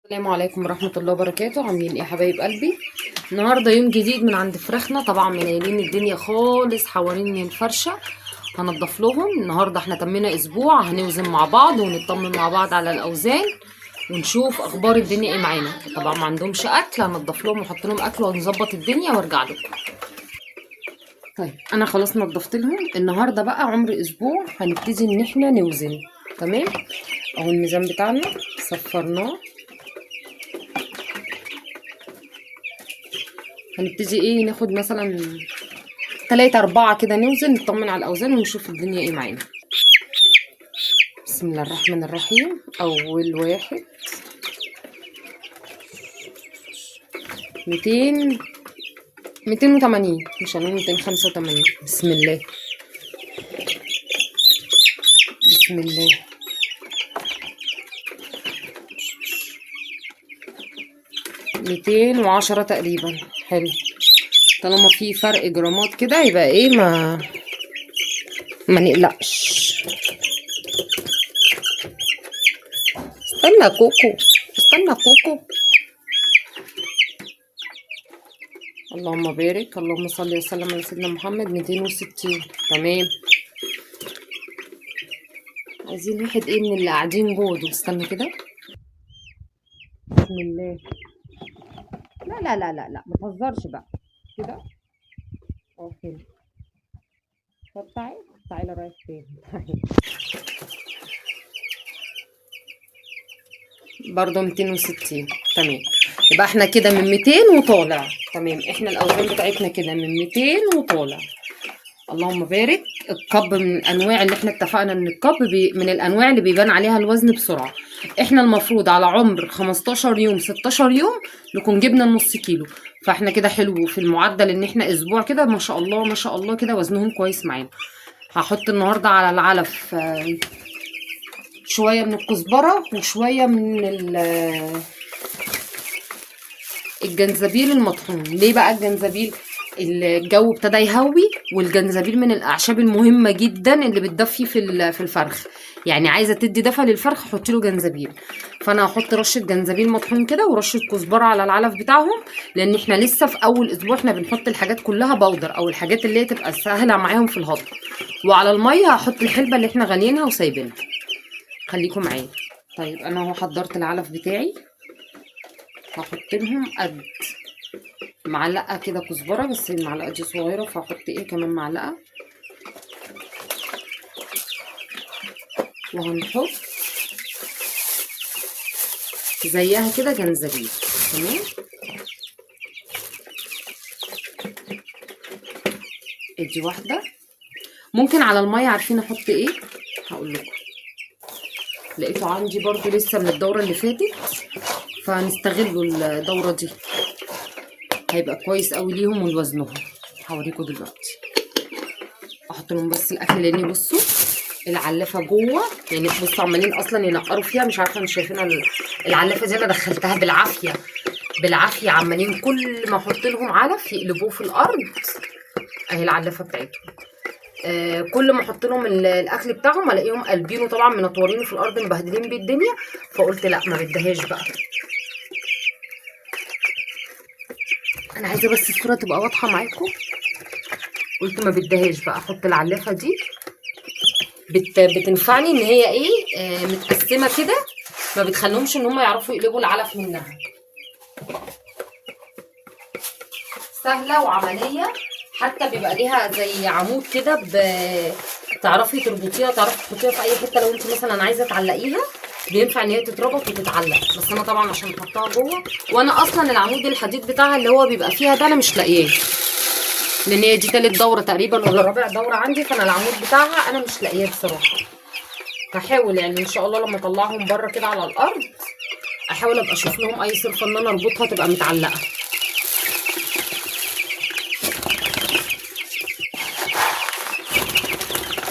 السلام عليكم ورحمة الله وبركاته. عاملين ايه يا حبايب قلبي؟ النهاردة يوم جديد من عند فراخنا، طبعا منيلين الدنيا خالص حوالين الفرشة، هنضف لهم النهاردة. احنا تمينا اسبوع، هنوزن مع بعض ونطمن مع بعض على الاوزان ونشوف اخبار الدنيا ايه معانا. طبعا ما عندهمش اكل، هنضف لهم ونحط لهم اكل ونظبط الدنيا وارجع لكم. طيب انا خلاص نضفت لهم النهارده، بقى عمر اسبوع هنبتدي ان احنا نوزن. تمام، اهو الميزان بتاعنا صفرناه. هنبتدي ايه، ناخد مثلا 3 4 كده، نوزن نطمن على الاوزان ونشوف الدنيا ايه معانا. بسم الله الرحمن الرحيم. اول واحد 200، 280، مش هنقول 285. بسم الله بسم الله. 210 تقريبا. حلو، طالما في فرق جرامات كده يبقى ايه، ما نقلقش. استنى كوكو، استنى كوكو. اللهم بارك، اللهم صل وسلم على سيدنا محمد. 260. تمام، عايزين واحد ايه من اللي قاعدين جوه دول. استنى كده، بسم الله. لا لا لا لا لا، ما تهزرش بقى كده. okay، طب تعالى تعالى، رايح فين؟ تعالى برضه 260. تمام، يبقى احنا كده من 200 وطالع. تمام، احنا الاوزان بتاعتنا كده من 200 وطالع. اللهم بارك. الكب من الانواع اللي احنا اتفقنا ان الكب من الانواع اللي بيبان عليها الوزن بسرعة. احنا المفروض على عمر 15 يوم 16 يوم نكون جبنا النص كيلو، فاحنا كده حلو في المعدل ان احنا اسبوع كده ما شاء الله ما شاء الله كده وزنهم كويس معانا. هحط النهارده على العلف شوية من الكزبره وشوية من الجنزبيل المطحون. ليه بقى الجنزبيل؟ الجو ابتدى يهوي، والجنزبيل من الاعشاب المهمة جدا اللي بتدفي في الفرخ. يعني عايزه تدي دفى للفرخ حطي له جنزبيل. فانا هحط رشه جنزبيل مطحون كده ورشه كزبره على العلف بتاعهم، لان احنا لسه في اول اسبوع، احنا بنحط الحاجات كلها بودر او الحاجات اللي هي تبقى سهلة معاهم في الهضم. وعلى المية هحط الحلبة اللي احنا غاليينها وسايبينها. خليكم معايا. طيب انا اهو حضرت العلف بتاعي، هحط لهم قد معلقه كده كزبره، بس المعلقة دي صغيرة فهحط ايه كمان معلقه، وهنحط زيها كده جنزبيل. تمام، ادي واحدة. ممكن على المية عارفين احط ايه؟ هقول لكم. لقيته عندي برضو لسه من الدورة اللي فاتت، فهنستغلوا الدورة دي، هيبقى كويس قوي ليهم ولوزنهم. هوريكم دلوقتي. احط لهم بس الاكل، لان بصوا العلافه جوه، يعني بصوا عمالين اصلا ينقروا فيها، مش عارفه مش شايفينها. العلافه دي انا دخلتها بالعافية بالعافية، عمالين كل ما احط لهم علف يقلبوه في الارض. اهي العلافه بتاعتهم. كل ما احط لهم الاكل بتاعهم الاقيهم قلبينه، طبعا منطورينه في الارض مبهدلين بيه الدنيا. فقلت لا ما بديهاش بقى، انا عايزه بس الصورة تبقى واضحة معاكم. قلت ما بديهاش بقى، احط العلافه دي. بتنفعني ان هي ايه، متقسمه كده، ما بتخليهمش ان هم يعرفوا يقلبوا العلف منها. سهلة وعملية، حتى بيبقى ليها زي عمود كده تعرفي تربطيها، تعرفي تحطيها في اي حتة. لو انت مثلا عايزه تعلقيها بينفع ان هي تتربط وتتعلق، بس انا طبعا عشان احطها جوه، وانا اصلا العمود الحديد بتاعها اللي هو بيبقى فيها ده انا مش لاقياه، لان هي دي تالت دوره تقريبا ولا رابع دوره عندي، فانا العمود بتاعها انا مش لاقياه بصراحة. هحاول يعني ان شاء الله لما اطلعهم بره كده على الارض احاول ابقى اشوف لهم اي صرفه ان انا اربطها تبقى متعلقه.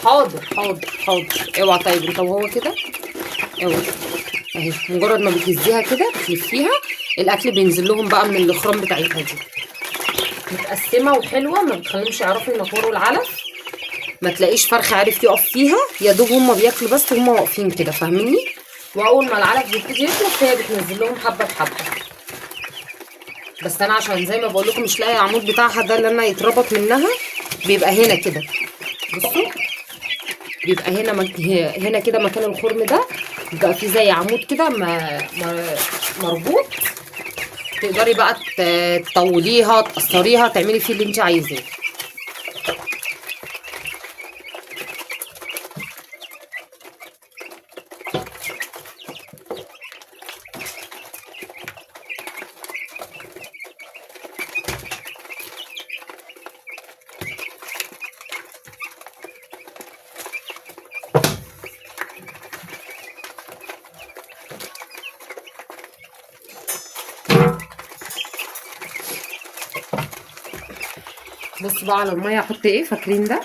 حاضر حاضر حاضر، اوعى. طيب انت وهو كده اوعى، اهي مجرد ما بتهزيها كده بتلفيها الاكل بينزل لهم بقى من الاخرام بتاعتها دي. متقسمه وحلوه، ما بتخليهمش يعرفوا ينطوروا العلف، ما تلاقيش فرخ عارف يقف فيها، يا دوب هما بياكلوا بس وهما واقفين كده، فاهميني؟ واول ما العلف بيبتدي يخلص هي بتنزل لهم حبه بحبه. بس انا عشان زي ما بقول لكم مش لاقيه العمود بتاعها ده اللي انا يتربط منها، بيبقى هنا كده، بصوا بيبقى هنا هنا كده مكان الخرم ده، بيبقى فيه زي عمود كده مربوط، تقدري بقى تطوليها تقصريها تعملي فيه اللي انت عايزاه. بصوا بقى على المية احط ايه، فاكرين ده؟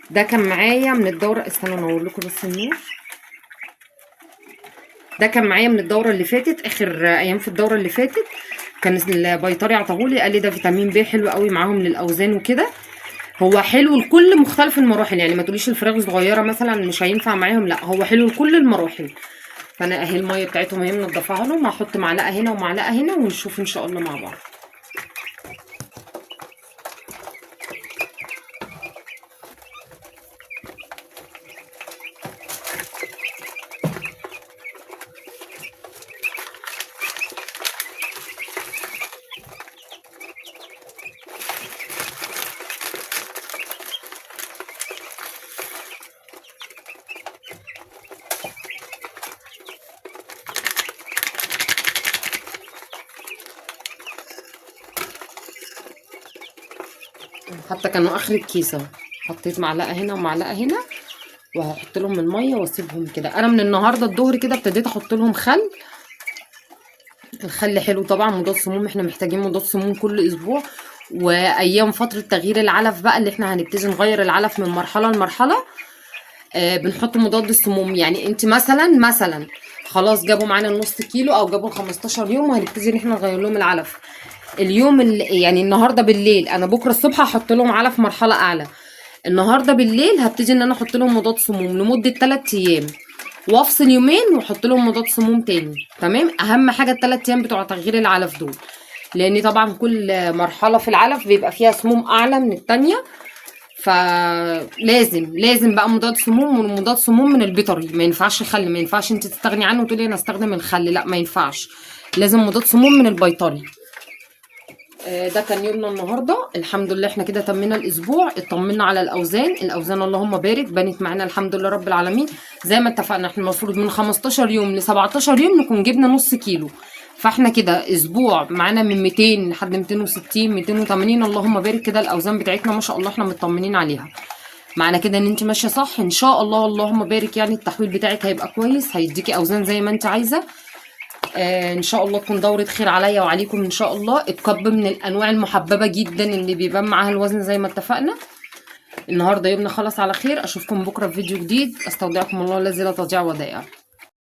ده كان معايا من الدورة، استنوا انور لكم بس النور. ده كان معايا من الدورة اللي فاتت، اخر ايام في الدورة اللي فاتت كان البيطري عطاهولي، قال لي ده فيتامين بي حلو قوي معاهم للاوزان وكده. هو حلو لكل مختلف المراحل، يعني ما تقوليش الفراخ صغيرة مثلا مش هينفع معاهم، لا هو حلو لكل المراحل. فانا اهي المية بتاعتهم اهي منضفاها لهم، هحط معلقه هنا ومعلقة هنا ونشوف ان شاء الله مع بعض. حتى كانوا اخر الكيسة، حطيت معلقه هنا ومعلقة هنا، وهحط لهم المية واسيبهم كده. انا من النهارده الظهر كده ابتديت احط لهم خل. الخل حلو طبعا، مضاد سموم، احنا محتاجين مضاد سموم كل اسبوع. وايام فترة تغيير العلف بقى اللي احنا هنبتدي نغير العلف من مرحلة لمرحلة، بنحط مضاد السموم. يعني انت مثلا خلاص جابوا معانا النص كيلو او جابوا 15 يوم، وهنبتدي ان احنا نغير لهم العلف. اليوم اللي يعني النهارده بالليل، انا بكره الصبح هحط لهم علف مرحلة اعلى. النهارده بالليل هبتدي ان انا احط لهم مضاد سموم لمدة 3 ايام، وافصل يومين واحط لهم مضاد سموم تاني. تمام، اهم حاجة ال3 ايام بتوع تغيير العلف دول، لان طبعا كل مرحلة في العلف بيبقى فيها سموم اعلى من التانية، فلازم لازم بقى مضاد سموم. والمضاد سموم من البيطري، ما ينفعش خل، ما ينفعش انت تستغني عنه وتقولي انا استخدم الخل، لا ما ينفعش، لازم مضاد سموم من البيطري. ده كان يومنا النهارده، الحمد لله احنا كده تمينا الاسبوع، اطمنا على الاوزان، الاوزان اللهم بارك بنت معانا الحمد لله رب العالمين. زي ما اتفقنا احنا المفروض من 15 يوم ل 17 يوم نكون جبنا نص كيلو، فاحنا كده اسبوع معانا من 200 لحد 260 280، اللهم بارك كده الاوزان بتاعتنا ما شاء الله احنا مطمنين عليها. معنى كده ان انت ماشية صح ان شاء الله، اللهم بارك، يعني التحويل بتاعك هيبقى كويس، هيديكي اوزان زي ما انت عايزه. ان شاء الله تكون دورة خير عليا وعليكم ان شاء الله. الكب من الانواع المحببة جدا اللي بيبان معاها الوزن زي ما اتفقنا. النهارده يومنا خلص على خير، اشوفكم بكره في فيديو جديد. استودعكم الله الذي لا تضيع ودائعه.